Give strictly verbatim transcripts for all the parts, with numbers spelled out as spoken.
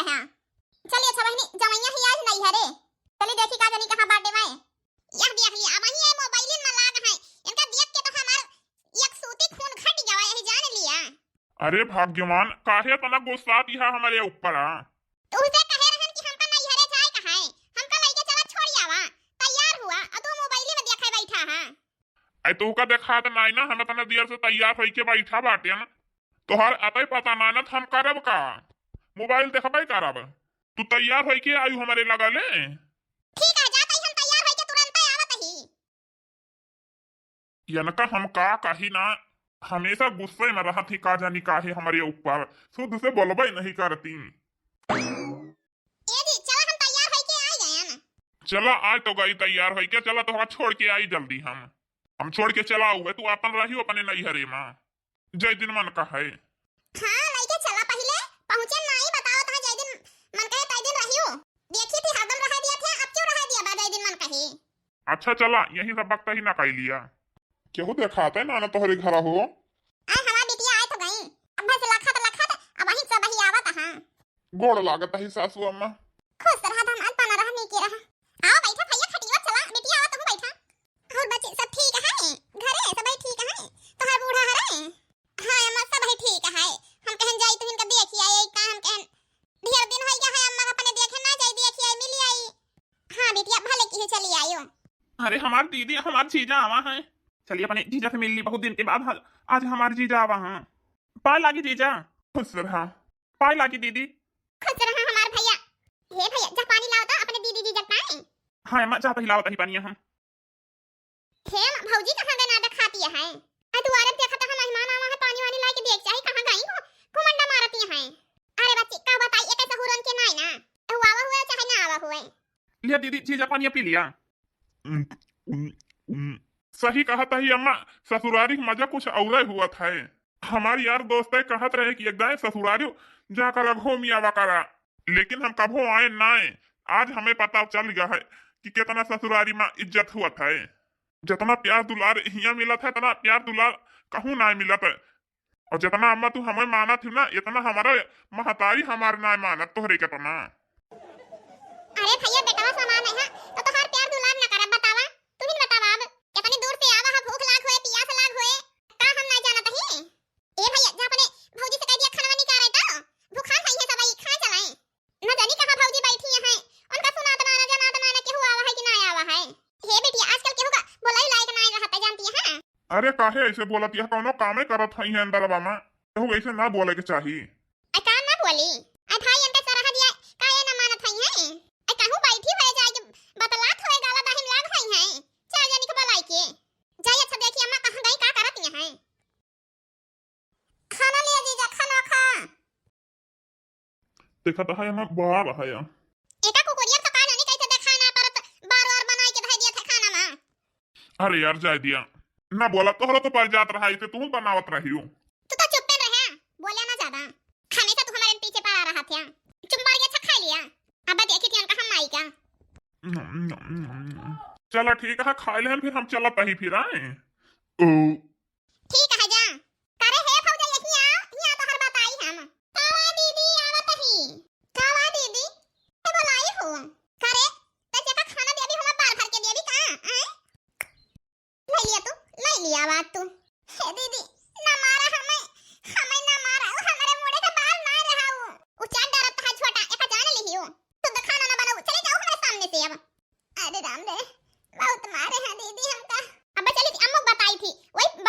हाँ। चलिए अच्छा बहिनी, जवैया ही आज नैहरे। चली देखी का जानी कहाँ बाटे मैं। यह देख लिया, अब वही ये मोबाइलिन में लाग है। इनका देख के तो हमार एक सूती खून घट गवा, यही जान लिया। अरे भाग्यवान, काहे इतना गुस्सात यह हमरे ऊपर आ? तो उसे कहे रहन कि हमका नैहरे जाए का है, हमका लइके चला छोड़ी आवा। तैयार हुआ, और तू मोबाइल में देखे बैठा है। अरे तोहका देखात नाई ना, हम इतना देर से तैयार होइके बैठा बाटे ना। तोहार अतई पता ना, ना त हम करब का? मोबाइल देखबे करब। तू तैयार होइके आयु हमरे लगा ले। ठीक है, जात ही हम तैयार होइके तुरंत आवत ही। यनका हम का कही ना, हमेशा गुस्से में रहत ही, का जानी काहे हमरे ऊपर, शुद्ध से बोलबे नहीं करती। ए जी, चला हम तैयार होइके आ गए ना। चला, आज तो गई तैयार होइके, चला तोहरा छोड़ के आई जल्दी हम। हम छोड़ के चला हुए, तू अपन रहियो अपने नैहरे में। जय दिन मन का है। हाँ, लइके चला पहिले, पहुँचे नाई बताओ तो जय दिन मन कहे तय दिन रहियो। देखी थी हरदम रह दिया थे, अब क्यों रह दिया बा जय दिन मन कहे। अच्छा चला, यही सब वक्त ही ना कह लिया। केहू देखाते ना, ना तोहरे घरा हो। आय हमार बिटिया आय तो गई, अब बस लखत लखत अब वहीं सब ही आवत हाँ। गोड़ लागत ही सासू अम्मा। खुश रहा, धमाल पना रहा, नीके रहा। आओ बैठा भैया खटिया चला, बिटिया आओ तुम बैठा। और बच्ची सब ठीक है? घरे सब ठीक है? तोहार बूढ़ा हरे? हाँ अम्मा, सब है ठीक है। हम कहन जाई तो इनका देखी आई, का हम कहन ढेर दिन हो गया है अम्मा का अपने देखे ना जाई, देखी आई, मिली आई। हाँ बिटिया, भले की चली आयो। अरे हमार दीदी, हमार जीजा आवा है। चलिए अपने जीजा से मिल ली बहुत दिन के बाद। आज, आज हमार जीजा आवा हैं। पाए लागी जीजा। खुश रहा। पाए लागी दीदी। खुश रहा हमार भैया। हे भैया, जा पानी लाओ तो अपने दीदी जीजा पाए। हाँ अम्मा, जा तो हिलावत ही पानी हम। हे अम्मा, भौजी कहाँ गए ना देखाती है? आ दुआरे देखा तो मेहमान आवा है, पानी वानी लाइके देख चाही कहाँ गई हो, घुमंडा मारती है। अरे बच्ची, का बताई, एक ऐसा हुरन के नाई ना, हुआ आवा हुए चाहे ना आवा हुए। लिया दीदी, जीजा पानी पी लिया। उम, उम, उम। सही कहत ही अम्मा, ससुरारी के मजा कुछ औरे हुआ था। हमार यार दोस्त कहत रहे कि एक दाएं ससुरारी जाकर घूम आवा करा, लेकिन हम कभो आए नाए। आज हमें पता चल गया है कि कितना ससुरारी में इज्जत हुआ था। जितना प्यार दुलार हियाँ मिलत है, इतना प्यार दुलार कहूँ नाए मिलत है। और जितना अम्मा तू हमें मानत हो ना, इतना हमारा महतारी हमार नाए मानत तोहरे कितना। अरे भैया, बेटवा समान है, तो तोहार प्यार दुलार ना करब, बतावा? तू ही बतावा अब, कितनी दूर से आवा है, भूख लाग होए, पियास लाग होए, का हम ना जानत ही? ए भैया, जा अपने भौजी से कह दिया, खाना निकाले तो भूखा खाई है सब, खा चलाए। न जानी कहाँ भौजी बैठी है, उनका सुनात ना, ना जनात ना, ना केहू आवा है कि ना आवा है। हे बेटी, आजकल केहू का बोलाई लायक ना रहता, जानती है? अरे काहे ऐसे बोलत, यह कौनो कामे करत हई है अंदरवा में, केहू ऐसे ना बोले के चाही। आ का ना बोली? आ भाई इनके सरह दिया, काहे ना मानत हई है? आ कहूँ बैठी होए जाए के बतलात होए गाला दाहिम लाग हई है। चार जनी के बोलाई के। जाई अच्छा देखी अम्मा कहाँ गई, का करत यहाँ है। खाना लिया जीजा, खाना खा। देखा तो है अम्मा, बार है। एका कुकुरिया तो का जानी कैसे देखा ना परत, बार बार बनाई के धर दिया था खाना में। अरे यार, जाए दिया। ना बोला, तोहरा तो पर जात रहा, इसे तू बनावत रही हो। तू तो चुप्पे रहे, बोले ना ज्यादा। हमेशा तू हमारे पीछे पड़ा रहा था। चुम्बार के अच्छा खा लिया। अब देखी थी उनका हम माई का। चला ठीक है, खा लेहन, फिर हम चलत ही फिर आए। ओ। ठीक है, जा। करे हे भौजा, यही आ, यहाँ तो हर बात आई हम। कावा दीदी, आवत ही। कावा दीदी, ते बोलाई हो। करे, ते जेका खाना देबी, हम बार भर के देबी का? आए? ले लिया तू, ले लिया बात तू। हे दीदी, ना मारा हमें, हमें ना मारा, वो हमारे मुड़े के बाल ना रहा वो। उ चार डरत है छोटा, एका जान लिहियो। तू तो खाना ना बनाऊ, चले जाओ हमारे सामने से अब। अरे राम रे, बहुत मारे हैं दीदी हमका। अब चली थी, अम्मू बताई थी, वही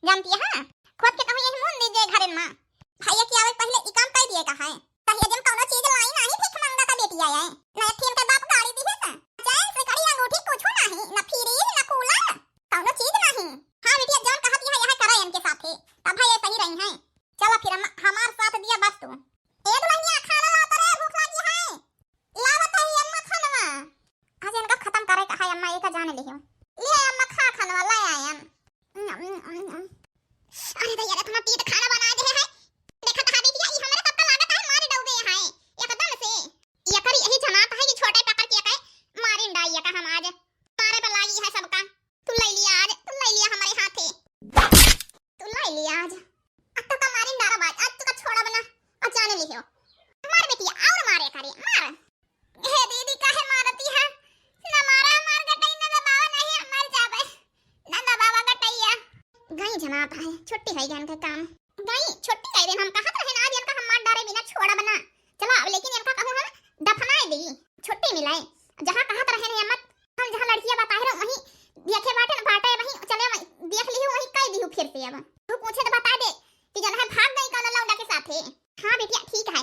जानती है, खुद के कहूँ यही मुन दीजिए घरन मा। भैया की आवे पहले ई काम कइ दिए का है। कहिए जब कौनो चीज लाई नाही भीख मांगा का बेटी आया है। ना एक ठिन के बाप गाड़ी दी है ना। चैन से कड़ी अंगूठी कुछ नाही, ना फ्रिज, ना कूलर, कौनो चीज नाही। हाँ बिटिया, जौन कहत यह, यह करा इनके साथे। तब भैया सही रही हैं। चला फिर हम, हमार साथ दिया बस तू। ए दुल्हनिया, खाना लाओ तो रे, भूख लागी है। लावत है अम्मा खानवा। आज इनका खत्म करे का है अम्मा, एक जाने लियो। ले अम्मा खा खानवा, ले आयन। अरे भैया रे, इतना तीत खाना बना दे है। देखत हा बिटिया, ई हमरे तब लागत है मारे डौबे है एकदम से। ये करी यही जनात है कि छोटे पकड़ के कहे मारिन डाई का हम आज। मारे पे लागी है सबका। तू ले लिया आज, तू ले लिया हमारे हाथे। तू ले लिया आज। अब तो का मारिन डारा बाज, आज तो का छोड़ा बना। और जाने लियो। मार बेटिया, और मारे करे, मार। हे दीदी, काहे मारती है? ना मारा हमार गटई, ना दबावा, नहीं हम मर जाबे। ना दबावा गटैया। गई जनात है, छुट्टी है इनका काम। गई, छुट्टी कह देन, हम कहत रहे ना, आज इनका हम मार डारे बिना छोड़ा बना। चला, अब लेकिन इनका कहूँ हम दफनाए दी, छुट्टी मिलाए। जहाँ कहत रहे नहीं मत, हम जहाँ लड़कियाँ बताए रहे, वहीं देखे बाटे न बाटे, वहीं चले, वहीं देख लिहू, वहीं कह दिहू फिर से। अब तू पूछे तो बता दे कि जन है भाग गई कौन लौंडा के साथे। हाँ बेटिया, ठीक है,